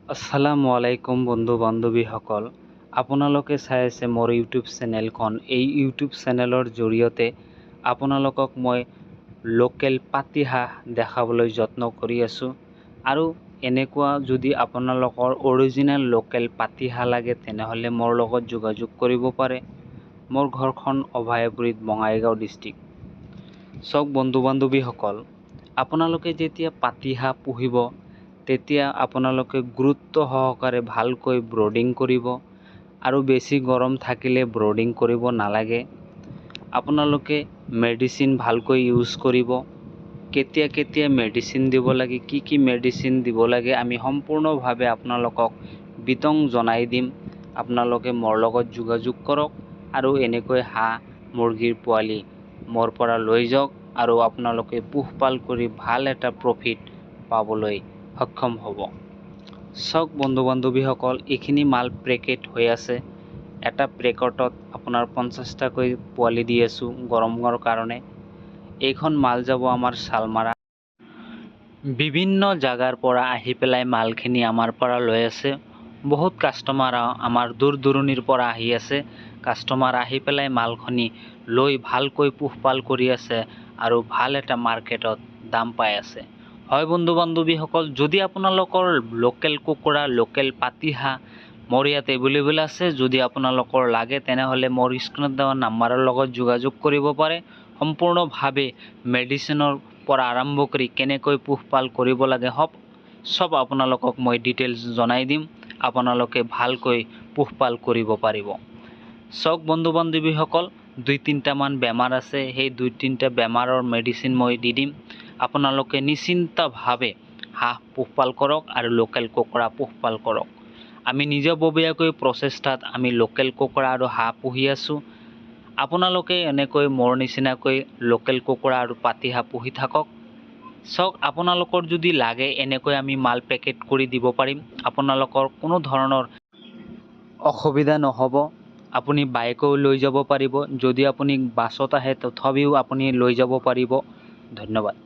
আসসালামু আলাইকুম বন্ধু বান্ধৱীসকল, আপোনালোকে চাই আছে মোৰ ইউটিউব চেনেলখন। এই ইউটিউব চেনেলৰ জৰিয়তে আপোনালোকক মই লোকেল পাতিহাঁহ দেখাবলৈ যত্ন কৰি আছোঁ। আৰু এনেকুৱা যদি আপোনালোকৰ অৰিজিনেল লোকেল পাতিহাঁহ লাগে, তেনেহ'লে মোৰ লগত যোগাযোগ কৰিব পাৰে। মোৰ ঘৰখন অভয়াপুৰীত, বঙাইগাঁও ডিষ্ট্ৰিক্ট। চাওক বন্ধু বান্ধৱীসকল, আপোনালোকে যেতিয়া পাতিহাঁহ পুহিব, তেতিয়া আপোনালোকে গুৰুত্ব সহকাৰে ভালকৈ ব্ৰডিং কৰিব আৰু বেছি গৰম থাকিলে ব্ৰডিং কৰিব নালাগে। আপোনালোকে মেডিচিন ভালকৈ ইউজ কৰিব। কেতিয়া কেতিয়া মেডিচিন দিব লাগে, কি কি মেডিচিন দিব লাগে, আমি সম্পূৰ্ণভাৱে আপোনালোকক বিতং জনাই দিম। আপোনালোকে মোৰ লগত যোগাযোগ কৰক আৰু এনেকৈ হাঁহ মুৰ্গীৰ পোৱালি মোৰ পৰা লৈ যাওক আৰু আপোনালোকে পোহপাল কৰি ভাল এটা প্ৰফিট পাবলৈ সক্ষম হ'ব। চাওক বন্ধু বান্ধৱীসকল, এইখিনি মাল পেকেট হৈ আছে। এটা পেকেটত আপোনাৰ 50টাকৈ পোৱালি দি আছোঁ গৰমৰ কাৰণে। এইখন মাল যাব আমাৰ শালমাৰা। বিভিন্ন জাগাৰ পৰা আহি পেলাই মালখিনি আমাৰ পৰা লৈ আছে। বহুত কাষ্টমাৰ আমাৰ দূৰ দূৰণিৰ পৰা আহি আছে। কাষ্টমাৰ আহি পেলাই মালখিনি লৈ ভালকৈ পোহপাল কৰি আছে আৰু ভাল এটা মাৰ্কেটত দাম পাই আছে। হয় বন্ধু বান্ধৱীসকল, যদি আপোনালোকৰ লোকেল কুকুৰা, লোকেল পাতিহাঁহ মোৰ ইয়াত এভেইলেবল আছে। যদি আপোনালোকৰ লাগে, তেনেহ'লে মোৰ স্ক্ৰীণত দিয়া নাম্বাৰৰ লগত যোগাযোগ কৰিব পাৰে। সম্পূৰ্ণভাৱে মেডিচিনৰ পৰা আৰম্ভ কৰি কেনেকৈ পোহপাল কৰিব লাগে, চব আপোনালোকক মই ডিটেইলছ জনাই দিম। আপোনালোকে ভালকৈ পোহপাল কৰিব পাৰিব। চাওক বন্ধু বান্ধৱীসকল, দুই তিনিটামান বেমাৰ আছে। সেই দুই তিনিটা বেমাৰৰ মেডিচিন মই দি দিম। আপোনালোকে নিশ্চিন্তভাৱে হাঁহ পোহপাল কৰক আৰু লোকেল কুকুৰা পোহপাল কৰক। আমি নিজাববীয়াকৈ প্ৰচেষ্টাত আমি লোকেল কুকুৰা আৰু হাঁহ পুহি আছোঁ। আপোনালোকে এনেকৈ মোৰ নিচিনাকৈ লোকেল কুকুৰা আৰু পাতিহাঁহ পুহি থাকক। চাওক, আপোনালোকৰ যদি লাগে, এনেকৈ আমি মাল পেকেট কৰি দিব পাৰিম। আপোনালোকৰ কোনো ধৰণৰ অসুবিধা নহ'ব। আপুনি বাইকো লৈ যাব পাৰিব। যদি আপুনি বাছত আহে, তথাপিও আপুনি লৈ যাব পাৰিব। ধন্যবাদ।